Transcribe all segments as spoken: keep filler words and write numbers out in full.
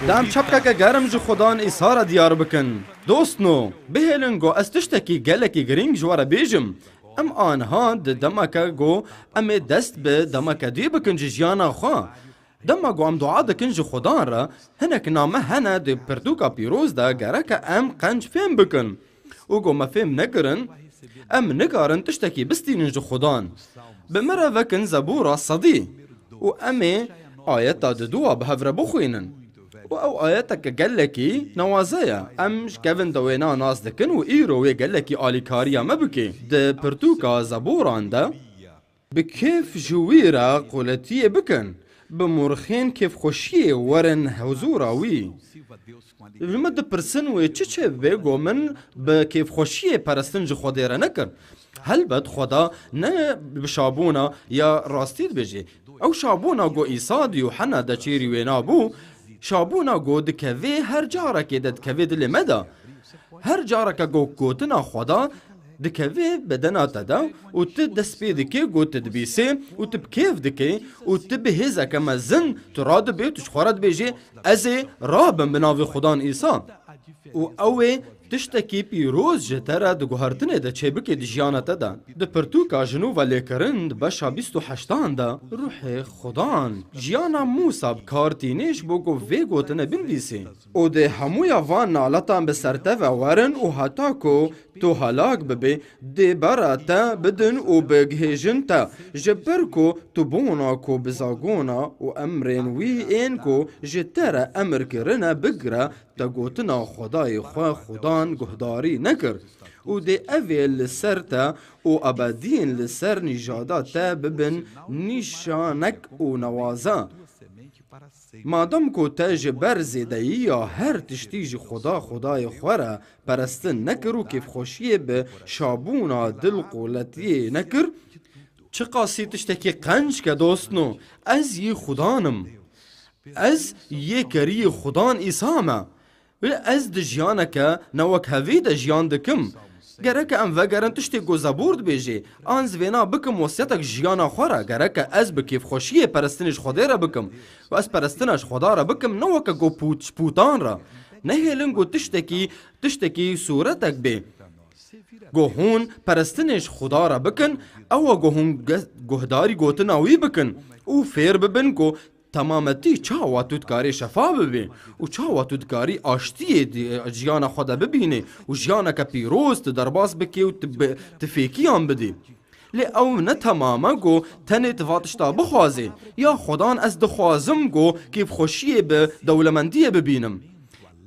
Dem çepkeke germ ji Xudan Îsa re diyar bikin. Dostno, bihêlin ku ez tiştekî gelekî girîng ji we re bêjim. Em aniha di demeke ku em ê dest bi demeke dî bikin ji jiyana xwe. Dema ku em dua dikin ji Xudan re, hinek name hene di pirtûka pîroz de gereke em qenc fêm bikin. Û ku me fêm nekirin, em nikarin tiştekî bistînin ji Xudan. Bi me re vekin Zebûra sedî û em ê ayeta di dûa bi hev re bixwînin. Û ew ayeteke gelekî nawaze ye. Em ji kevin de wêna nas dikin û îro wê gelekî alîkariya me bike. Di pirtûka Zebûran de, bi kêf ji wî re quletiyê bikin, bi murxên kêfxweşiyê werin huzûra wî. Ji me dipirsin wê çi çêbibe ku min bi kêfxweşiyê perestin ji Xwedê re nekir? Helbet Xweda ne bi şabûna ya rastî dibêje. Ew şabûna ku Îsa di Yuhena de çêrî wêna bû, şabûna ku dikevê her carekê de dikevê dilê me de. Her careke ku gotina Xweda dikevê bedena te de û tu dest pê dikê ku tu dibîsê û tu bi kêf dikê û tu bi hêzeke mezin tu radibê û tu ji xwe re dibêjê, "Ez ê rabim bi navê Xudan Îsa." Û ew ê tiştekî pîroz ji te re di guhertinê de çêbikê di jiyana te de. Di pirtûka Jinûva Lêkirin di beşa bîst û heştan de ruhê Xudan jiyana Mûsa bi kar tînê ji bo ku vê gotine binivîsê. Û dê hemûya van naletan bi ser te ve werin û heta ku tu helak bibî, dê bera te bidin û bigihêjin te, ji ber ku tu bona ku bi zagona û emrên wî ên ku ji te re emir kirine bigire, te gotina Xwedayê xwe Xudan guhdarî nekir. Û dê ev ê li ser te û ebediyên li ser nîjada te bibin nîşanek û newaze. Madem ku te ji ber zêdeyiya her tiştî ji Xuda Xwedayê xwe re perestin nekir û kêfxweşiyê bi şabûna dil quletiyê nekir, çiqasî tiştekî qenc ke dostno, ez yî Xudan im. Ez yê keriyê Xudan Îsa me. Wê ez di jiyaneke ne wek hevî de jiyan dikim. Gereke em vegerin tiştê ku Zebûr dibêje, an zivêna bikim wesiyetek ji jiyana xwe re. Gereke ez bi kêfxweşiyê perestinê ji Xwedê re bikim. Û ez perestina ji Xweda re bikim, ne weke ku pût, ji pûtan re. Nehêlin ku tiştekî, tiştekî sûretek bê. Ku hûn perestinê ji Xweda re bikin, ew e ku hûn ge-, guhdarî gotina wî bikin û fêr bibin ku temametî çawa tu dikarî şefa bibî û çawa tu dikarî aştiyê di jiyana xwe de bibînî û jiyaneke pîroz tu derbas bikî û tu bi, tu fêkiyan bidî. Lê ew ne temam e ku tenê tu va tişta bixwazî. Ya Xudan ez dixwazim ku kêfxweşiyê bi dewlemendiyê bibînim.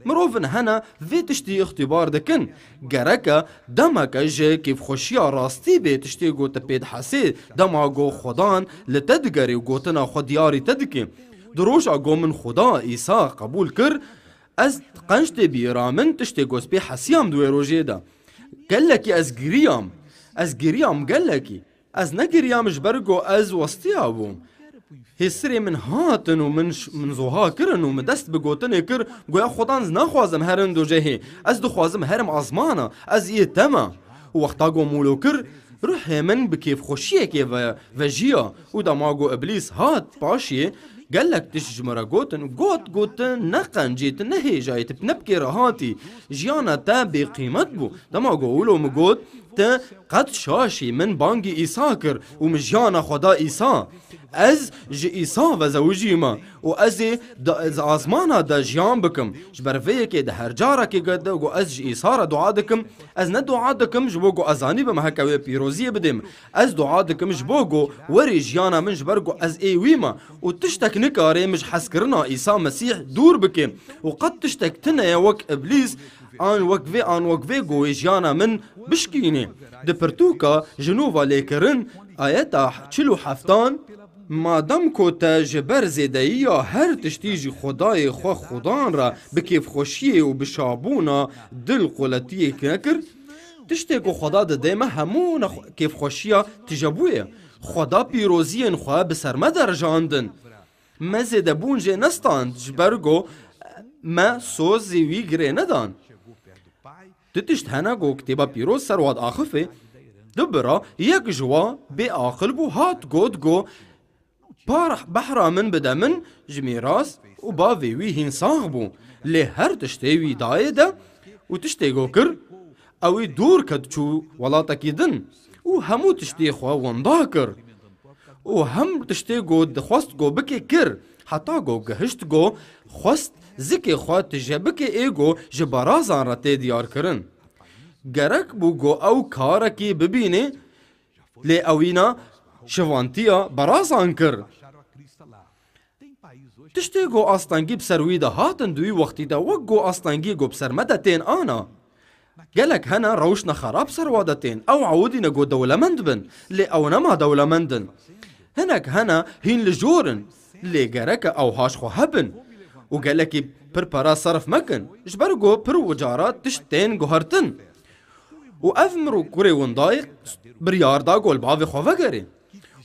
Mirovin hene vê tiştî îxtîbar dikin. Gereke demeke ji kêfxweşiya rastî bê tiştê ku tu pê dihesê, dema ku Xudan li te digerê û gotina xwe diyarî te dike. Di roja ku min Xuda Îsa qebûl kir, ez qenc tê bîra min tiştê ku ez pê hesiyam di wê rojê de. Gelekî ez giriyam. Ez giriyam gelekî. Ez negiriyam ji ber ku ez westiya bûm. Hêsirê min hatin û min ş-, min zoha kirin û min dest bi gotinê kir, goya Xudan ez naxwazim herim dojehê, ez dixwazim herim azmana, ez yê te me. Û wexta ku mûlo kir, ruhê min bi kêfxweşiyekê ve, vejiya û dema ku Îblîs hat paşê, gelek tişt ji min re gotin, got, got, tu neqencî, tu nehêjayî, tu nebikê rehatî, jiyana te bêqîmet bû. Dema ku wilo min got, tu qet şaşî, min bangî Îsa kir û min jiyana xwe da Îsa. Ez ji Îsa ve zewicî me û ez ê di, ez azmana de jiyan bikim. Ji ber vê yekê di her carekê de ku ez ji Îsa re dua dikim, ez ne dua dikim ji bo ku ez zanîbim heke wê pîroziyê bidê min. Ez dua dikim ji bo ku werê jiyana min ji ber ku ez ê wî me û tiştek nikare min ji hezkirina Îsa Mesîh dûr bike û qet tiştek tune ye wek Îblîs an wek vê an wek vê ku wê jiyana min bişkînê. Di pirtûka Jinûva Lêkirin, ayeta çil û heftan, madem ku te ji ber zêdeyiya her tiştî ji Xwedayê xwe Xudan re bi kêfxweşiyê û bi şabûna dil quletiyê nekir, tiştê ku Xweda dide me hemû nexwe-, kêfxweşiya tijebûyê. Xweda pîroziyên xwe bi ser me derjandin. Me zêdebûn jê nestand, ji ber ku me sozê wî girê nedan. Du tişt hene ku Kitêba Pîroz ser wan diaxife, du bira, yek ji wan bê aqil bû, hat got ku Par behra min bide min ji mîras û bavê wî hîn sax bû. Lê her tiştê wî dayê de û tiştê go kir, ew ê dûr ket çû welatekî din û hemû tiştê xwe winda kir. Û hem tiştê go dixwest go bike kir, heta go gihişt go xwest zikê xwe tije bike ê go ji berazan re tê diyar kirin. Gerek bû go ew karekî bibîne, lê ewîna şivantiya berazan kir. Tiştê go astengî bi ser wî de hatin di wî wextî de wek go astengî go bi ser me de tên ana. Gelek hene rewşna xerab ser wa de tên. Ew ewidîne go dewlemend bin, lê ew nema dewlemend in. Hinek hene hîn li jor in, lê gereke ew haş xwe hebin û gelekî pir pere serf mekin, ji ber go pir û cara tişt tên guhertin. Û ev mirov kurê windayê biryar da go li bavê xwe vegerê.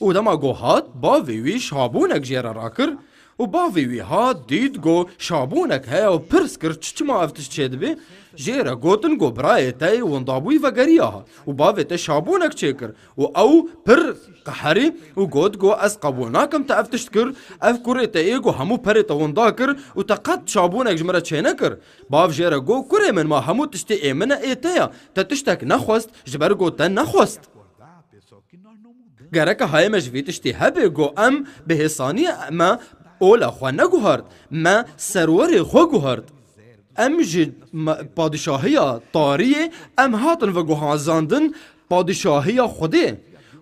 Û dema go hat, bavê wî şabûnek jê re rakir û bavê wî hat, dît go şabûnek heye û pirs kir, çi çima ev tişt çêdibe? Jê re gotin go birayê te yê windabûyî vegeriya ha. Û bavê te şabûnek çêkir. Û ew pir qeherî û got go ez qebûl nakim te ev tişt kir, ev kurê te ê go hemû perê te winda kir û te qet şabûnek ji min re çênekir. Bav jê re got, kurê min, ma hemû tiştê ê min e, ê te ya. Te tiştek nexwest, ji ber got te nexwest. Gereke hayê me ji vî tiştî hebe, got em bi hêsaniyê me ola xwe neguhert, me serwerê xwe guhert. Em ji me-, padîşahiya tariyê em hatin veguhazandin padîşahiya Xwedê.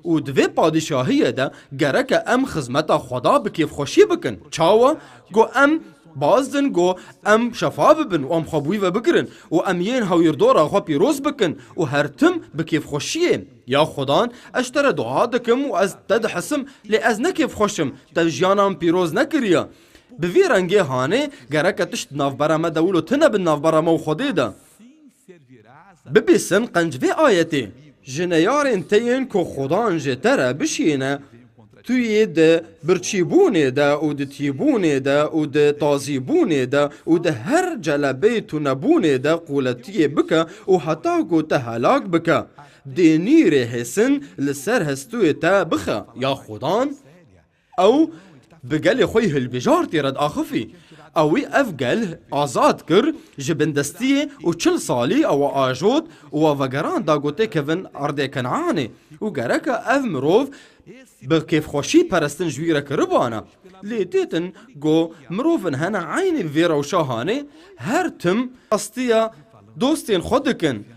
Û di vê padîşahiyê de gereke em xizmeta Xweda bi kêfxweşî bikin. Çawa? Got em bazdin, got em şefa bibin û em xwe bi wî ve bigirin û em yên hewîrdora xwe pîroz bikin û her tim bi kêfxweşiyê. Ya Xudan, ez ji te re dua dikim û ez te dihesim, lê ez ne kêfxweş im, te jiyana min pîroz nekiriye. Bi vî rengê hanê gereke tişt di navbera me de wilo tune bi navbera me û Xwedê de. Bibîsin qenc vê ayetê. Ji neyarên te yên ku Xudan ji te re bişîne, tu yê di birçîbûnê de û di tîbûnê de û di tazîbûnê de û di her celebeyê tunebûnê de quletiyê bike û heta ku te helak bike. Dê nîrê hêsin li ser hestûyê te bixe, ya Xudan. Ew bi gelê xwe yî hilbijartî re diaxifî. Ewî ev gel azad kir ji bindestiyê û çil salî ewa ajot û wa vegerand da ku tê kevin erdê Kenanê û gereke ev mirov bi kêfxweşî perestin ji wî re kiribana. Lê dîtin ku mirovin hene eynî vê rewşa hanê her tim astiya dostên xwe dikin.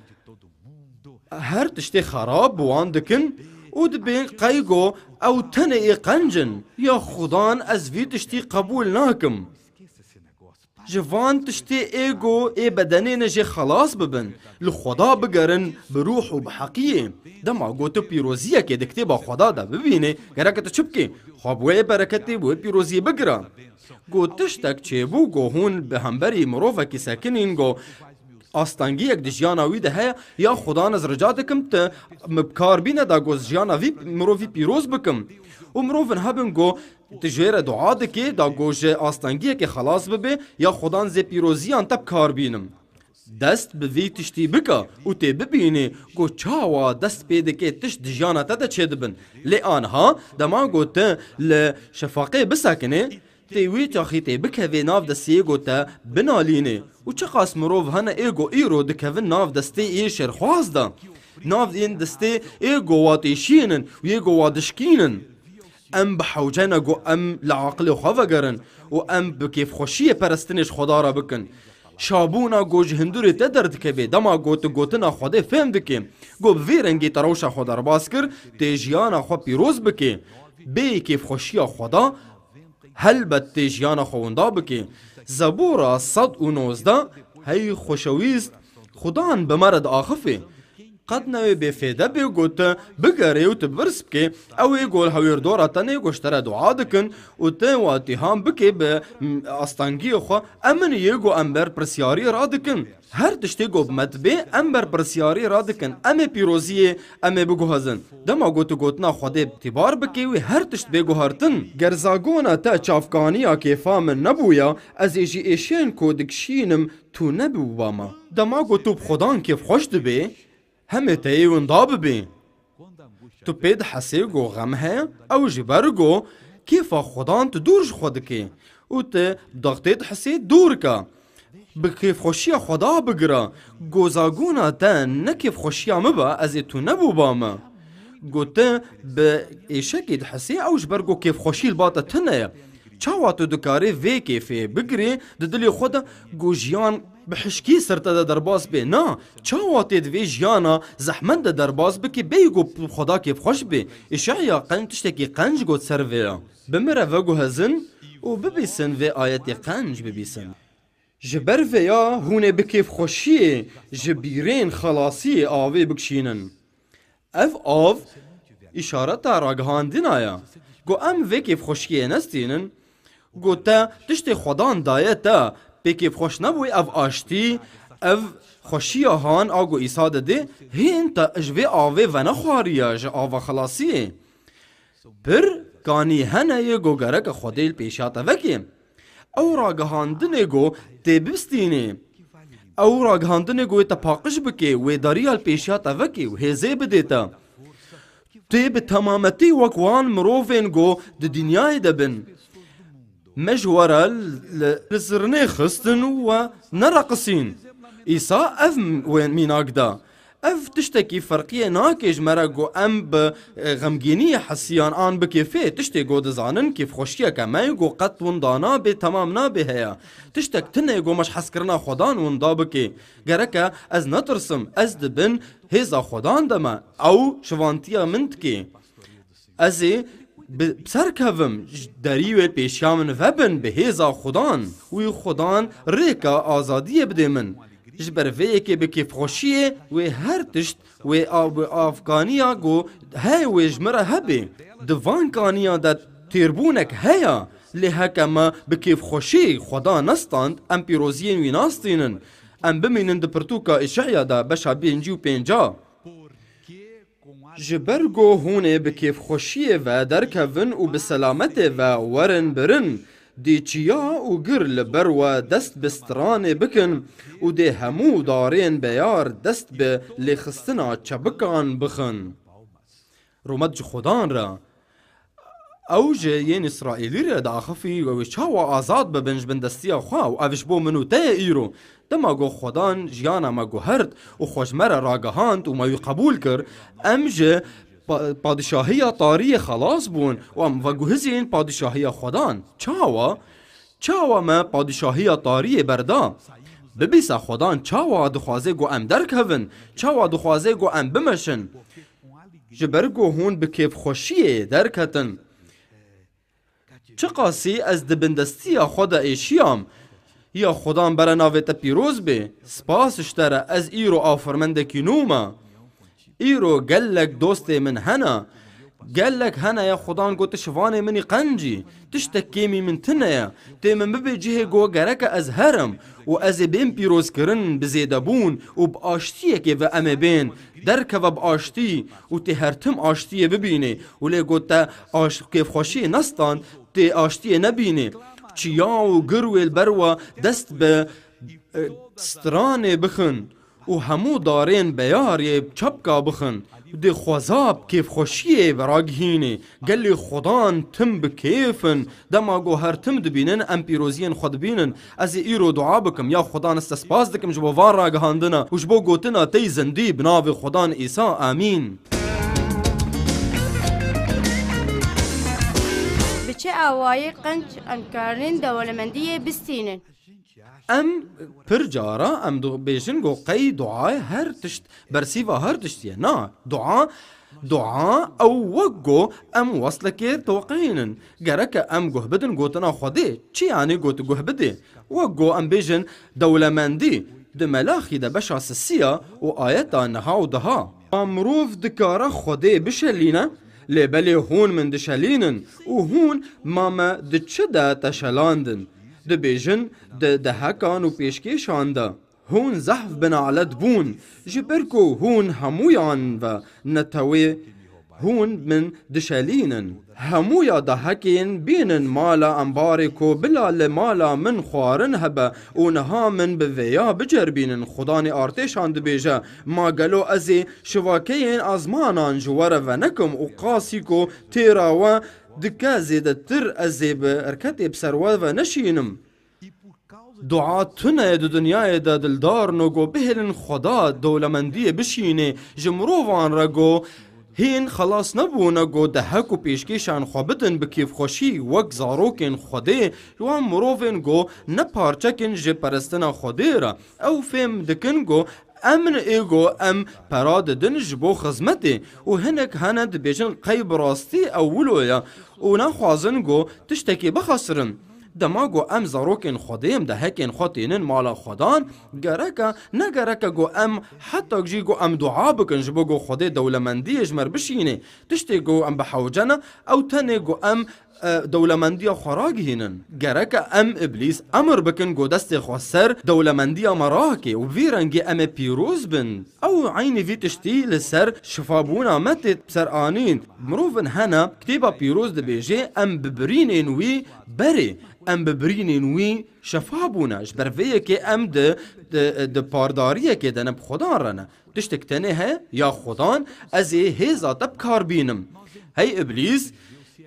Her tiştê xerab bi wan dikin û dibên qey go ew tenê ê qenc in. Ya Xudan, ez vî tiştî qebûl nakim. Ji van tiştê ê go ê bedenê ne jê xelas bibin, li Xweda bigerin bi rûh û bi heqiyê. Dema go tu pîroziyekê di kitêba Xweda de bibînê, gereke tu çi bikê? Xwe bi wê bereketê, bi wê pîroziyê bigire. Go tiştek çêbû, go hûn bi hemberî mirovekî sekinîn, go astengiyek di jiyana wî de heye, ya Xudan ez rica dikim tu min bi kar bîne da ku ez jiyana vî mirovî pîroz bikim. Û mirovin hebin ku tu ji wê re dua dikê da ku ji astengiyekê xelas bibê, ya Xudan zê pîroziyan te bi kar bînim. Dest bi vî tiştî bike û tê bibînî ku çawa dest pê dike tişt di jiyana te de çêdibin. Lê aniha dema ku tu li şefaqê bisekinê, tê wî çaxî tê bikevê nav destiyê ku te binalînê. Û çiqas mirov hene ê ku îro dikevin nav destê ê şerxwaz de. Nav yên destê ê ku wa têşînin û yê ku wa dişkînin. Em bi hewce ne ku em li aqilê xwe vegerin û em bi kêfxweşiyê perestinê ji Xweda re bikin. Şabûna ku ji hindurê te derdikevê, dema ku tu gotina Xwedê fêm dikê, ku bi vê rengî te rewşa xwe derbas kir, tê jiyana xwe pîroz bikê. Bê kêfxweşiya Xweda, helbet tê jiyana xwe winda bikê. Zebûra sed û nozdeh, hey xweşewîst, Xudan bi me re diaxifê. Qet newê bêfêde bê ku tu bigerê û tu birs bikê, ew ê ku li hewîrdora te nê ku ji te re dua dikin û tu watîhan bikê bi, m, astengiyê xwe, em in yê ku em berpirsyariyê radikin. Her tiştê ku bi me dibê, em berpirsyariyê radikin. Em ê pîroziyê, em ê biguhezin. Dema ku tu gotina Xwedê tîbar bikê wê her tişt bê guhertin. Ger zagona te çavkaniya kêfa min nebûya, ez ê jî êşên ku dikişînim tu nebûba me. Dema ku tu bi Xudan kêfxweş dibê, Hemê te yê winda bibê. Tu pê dihesê ku xem heye, ew ji ber ku Kêfa Xwedan tu dûr ji xwe dikê û tu bi daxtê dihisê dûr ke. Bi kêfxweşiya Xweda bigire. Gozagona te ne kêfxweşiya min be, ez ê tu nebûba me. Go tu bi êşekê dihisê, ew ji ber ku kêfxweşî li ba te tune ye. Çawa tu dikarî vê kêfê bigirî di dilê xwe de, ku jiyan bi hişkî ser te de derbas bê? Na, çawa tê di vê jiyana zehmet de derbas bikî, bêyî ku bi Xweda kêfxweş bê? Îşeya qenc tiştekî qenc got ser vê ya. Bimire veguhezin û bibîsin vê ayetê qenc bibîsin. Ji ber vê ya hûn ê bi kêfxweşiyê ji bîrên xelasiyê avê bikişînin. Ev av îşareta ragihandina ye. Ku em vê kêfxweşiyê nestînin, ku te tiştê Xwedan daye te, pê kêfxweş nebûyî, ev aştî, ev xweşiya han a ku Îsa didê, hîn te ji vê avê venexwariye, ji ava xelasiyê. Pir kanî hene yê ku gereke Xwedê li pêşiya te vekê. Ew ragihandinê ku tê bistînê. Ew ragihandinê ku wê te paqij bike, wê dariya li pêşiya te vekê û hêzê bidê te. Tê bi temametî wek wan mirovên ku di dinyayê de bin. Me ji we re li, li zirnê xistin û we nereqisîn. Îsa ev m-, wê mînak da. Ev tiştekî ferqiyê nake ji me re ku em bi, e, xemgîniyê hesiyan an bi kêfê. Tiştê ku dizanin kêfxweşiyeke me ye ku qet winda nabe, temam nabe heye. Tiştek tune ye ku me ji hezkirina Xwedan winda bike. Gereke ez netirsim, ez di bin hêza Xwedan de me. Ew şivantiya min dike. Ez ê bi ser kevim, ji derî wê pêşiya min vebin bi hêza Xudan. Wî Xudan rêka azadiyê bidê min. Ji ber vê yekê bi kêfxweşiyê wê her tişt wê av-, bi avkaniya ku heye wê ji min re hebê. Di van kaniya de têrbûnek heye, lê heke me bi kêfxweşî Xudan nestand, em pîroziyên wî nastînin. Em bimînin di pirtûka Îşeya de beşa pêncî û pênca. Ji ber ku hûn ê bi kêfxweşiyê ve derkevin û bi selametê ve werin birin, dê çiya û gir li ber we dest bi stranê bikin û dê hemû darên beyar dest bi lêxistina çebikan bixin. Rûmet ji Xudan re. Ew ji yên Îsraîlî re diaxifî, ew ê çawa azad bibin ji bin destiya xwe, û ev ji bo min û te ye îro. Dema ku Xudan jiyana me guhert û xwe ji me re ragihand û me wî qebûl kir, em ji pa-, padîşahiya tariyê xelas bûn û em veguhizîn padîşahiya Xudan. Çawa? Çawa me padîşahiya tariyê berda? Bibîse Xudan çawa dixwaze ku em derkevin? Çawa dixwaze ku em bimeşin? Ji ber ku hûn bi kêfxweşiyê derketin. Çiqasî ez di bindestiya xwe de êşiyam. Ya Xudan bere navê te pîroz bê. Spas ji te re, ez îro afirmendekî nû me. Îro gelek dostê min hene. Gelek hene ya Xudan got, "Şivanê min î qencî. Tiştek kêmî min tune ye. Tê min bibê cihê ku gereke ez herim û ez ê bên pîrozkirin bi zêdebûn û bi aştiyekê ve em ê bên." Derkeve bi aştî û tê her tim aştiyê bibînê. Û lê got te aş-, kêfxweşiyê nestan, tê aştiyê nebînê. Çiya û gir wê li ber we dest bi, e, stranê bixin û hemû darên beyar yê çepka bixin. Dê xweza bi kêfxweşiyê bi ragihînê. Gelê Xudan tim bi kêf in. Dema ku her tim dibînin, em pîroziyên xwe dibînin. Ez ê îro dua bikim. Ya Xudan, ez te spas dikim ji bo van ragihandina û ji bo gotina te yî zindî bi navê Xudan Îsa. Amîn. Bi çi awayî qenc em karin dewlemendiyê bistînin? Em pir cara em dibêjin ku qey duayê her tişt bersîva her tiştî ye. Na, dua, dua ew wek ku em weslekê ditoqînin. Gereke em guh bidin gotina Xwedê. Çi yanî got guh bidê? Wek ku em bêjin dewlemendî. Di Melaxî de beşa sisiya û ayeta niha û deha. Ma mirov dikare Xwedê bişelîne? Lê belê hûn min dişelînin û hûn ma me di çi de teşelandin? Dibêjin di dehekan û pêşkêşan de. Hûn zehf bi nalet bûn, ji ber ku hûn hemûyan ve netewê hûn min dişelînin. Hemûya dahekên bînin mala embarê ku bila li mala min xwarin hebe û niha min bi vêya biceribînin. Xudanê artêşan dibêje, ma gelo ez ê şivakeyên azmanan ji we re venekim û qasî ku têra we Dike zêdetir ez ê bi erketê bi ser we ve neşînim. Dua tune di dinyayê de dildarno ku bihêlin Xweda dewlemendiyê bişînê ji mirovan re ku hîn xelas nebûne ku dehek û pêşkêşan xwe bidin bi kêfxweşî wek zarokên Xwedê ji wan mirovên ku ne parçekin ji perestina Xwedê re. Ew fêm dikin ku em ê ku em pera didin ji bo xizmetê û hinek hene dibêjin qey bi rastî ew wilo ye û naxwazin ku tiştekî bixesirin. Dema ku em zarokên Xwedê em dehekên xwe tînin mala Xwedan, gereke, ne gereke ku em heta jî ku em dua bikin ji bo ku Xwedê dewlemendiyê ji me re bişînê. Tiştê ku em bi hewce ne, ew tenê ku em, e, dewlemendiya xwe ragihînin. Gereke em Îblîs emir bikin ku destê xwe ser dewlemendiya me raheke û bi vî rengî em ê pîroz bin. Ew eynî vî tiştî li ser şifabûna me tê ser anîn. Mirovin hene, Kitêba Pîroz dibêje, em bi birînên wî berê, em bi birînên wî şefa bûne. Ji ber vê yekê em di, di, di pardariyekê de ne bi Xwedan re ne. Tiştek tenê heye, ya Xwedan, ez ê hêza te bi kar bînim. Hey Îblîs,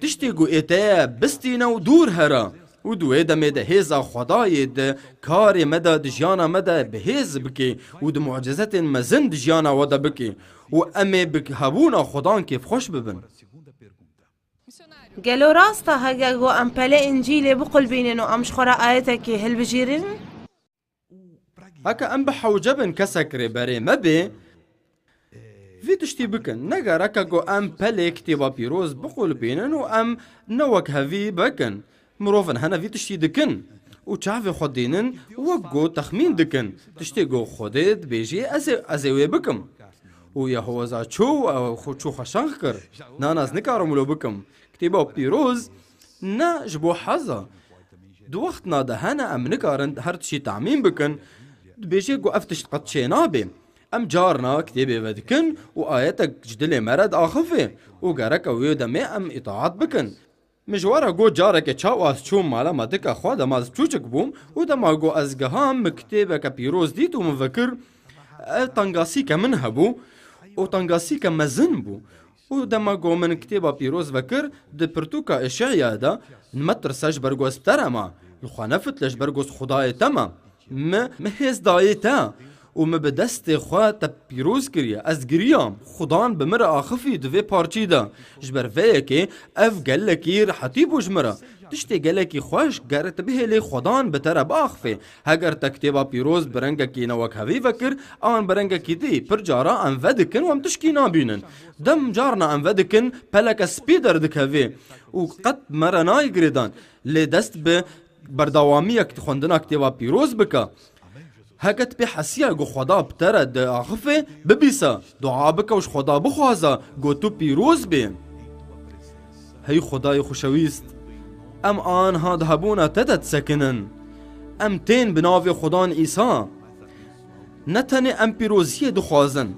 tiştê ku ê te ye bistîne û dûr here. Û di wê demê de hêza Xwedayê di karê me de, di jiyana me de bi hêz bike û di mucizetên mezin di jiyana we de bike û em ê bi hebûna Xwedan kêfxweş bibin. Gelo rast e hege ku em pelê Încîlê biqulbînin û em ji xwe re ayetekê hilbijêrin? Heke em bi hewce bin kesek rêberê me bê, vî tiştî bikin. Ne gereke ku em pelê Kitêba Pîroz biqulbînin û em ne wek hevî bikin. Mirovin hene vî tiştî dikin û çavê xwe dînin wek ku texmîn dikin. Tiştê ku Xwedê dibêjî ez ê, ez ê wê bikim. Û Yehoweza çû û ew xwe çû xwe şax kir. Nana ez nikarim wilo bikim. Kitêba Pîroz ne ji bo heza. Di wextna de hene em nikarin her tiştî tamîn bikin. Dibêje ku ev tişt qet çênabe. Em carna kitêbê vedikin û ayetek ji dilê me re diaxife û gereke wê demê em îtaat bikin. Min ji we re got, careke çawa ez çûm mala me dika xwe, dema ez çûçik bûm û dema ku ez giham, min kitêbeke pîroz dît û min vekir, ev tengasîke min hebû û tengasîke mezin bû. Û dema ku min kitêba pîroz vekir, di pirtûka Eşeya de, nemetirse ji ber ku ez bi te re me, li xwe nefitle ji ber ku ez Xwedayê te me. Mi, mi hêz dayê te û mi bi destê xwe te pîroz kiriye. Ez giriyam. Xudan bi min re axifî di vê parçî de. Ji ber vê yekê ev gelekî rehetî bû ji min re. Tiştê gelekî xweş, ger tu bihêlî Xudan bi te re biaxifê. Heger te kitêba pîroz bi rengekî ne wek hevî vekir, an bi rengekî dî. Pir cara em vedikin û em tişkî nabînin. Dem carna em vedikin, peleke spî derdikevê û qet me re nayê girêdan. Lê dest bi berdewamiyek xwendina kitêba pîroz bike. Heke tu pê hesiya ku Xweda bi te re diaxife, bibîse, dua bike û ji Xweda bixwaze ku tu pîroz bê. Hey Xwedayê xweşewîst, em anha di hebûna te de disekinin. Em tên bi navê Xwedan Îsa. Ne tenê em pîroziyê dixwazin,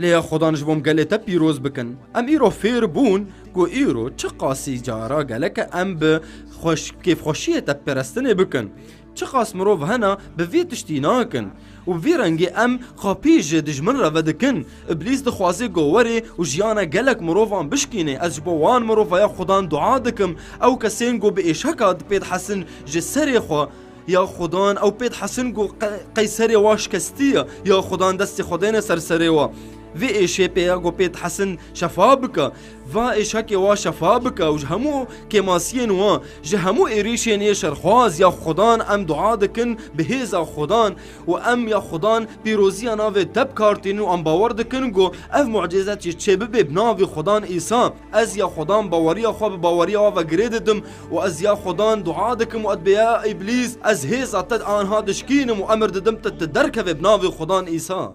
lê ya Xudan ji bo em gelê te pîroz bikin. Em îro fêr bûn ku îro çiqasî cara gelek e em bi xweş-, kêfxweşiyê te perestinê bikin. Çiqas mirov hene bi vî tiştî nakin û bi vî rengî em xapî ji dijmin re vedikin. Îblîs dixwaze ku werê û jiyana gelek mirovan bişkîne. Ez ji bo wan mirova ya Xudan dua dikim. Ew kesên ku bi êşeka dipê dihesin ji serê xwe, ya Xudan, ew pê dihesin ku qe-, qey serê wa şikestî ye. Ya Xudan, destê xwe dêne ser serê wa. Vê êşê pê ya ku pê dihesin şefa bike. Va êşekê wa şefa bike û ji hemû kêmasiyên wa, ji hemû êrîşên yê şerxwaz, ya Xudan, em dua dikin bi hêza Xudan û em, ya Xudan, pîroziya navê te bi kar tînin û em bawer dikin ku ev mucîze çê bibe bi navê Xudan Îsa. Ez ya Xudan baweriya xwe bi baweriya we ve girê didim û ez ya Xudan dua dikim û ez dibê ya Îblîs, ez hêza te anha dişkînim û emir didim te, te derkeve bi navê Xudan Îsa.